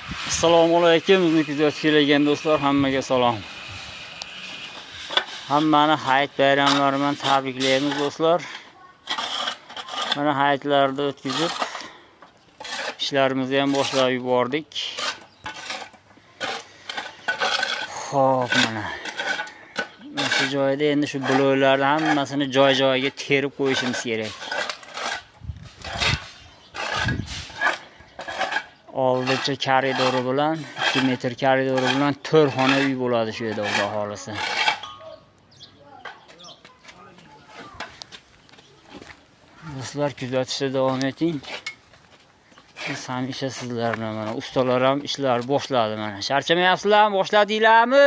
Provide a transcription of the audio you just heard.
Assalomu alaykum, bizni kuzatib kelgan do'stlar, hammaga salom. Hammani hayit bayramlari bilan tabriklaymiz do'stlar. Mana hayitlarni o'tkazib, ishlarimizni ham boshlab yubordik. Xo'p, mana. Mana shu joyda endi shu bloklarni hammasini joy-joyiga terib qo'yishimiz kerak. Oldicha koridori bilan 2 metr koridori bilan 4 xona uy bo'ladi shu yerda, Xudo xolasa. Do'stlar, kuzatishda davom eting. Biz hamisha sizlar bilan, mana ustalar ham ishlar boshladi mana. Charchamayapsizlarmi? Boshladinglarmi?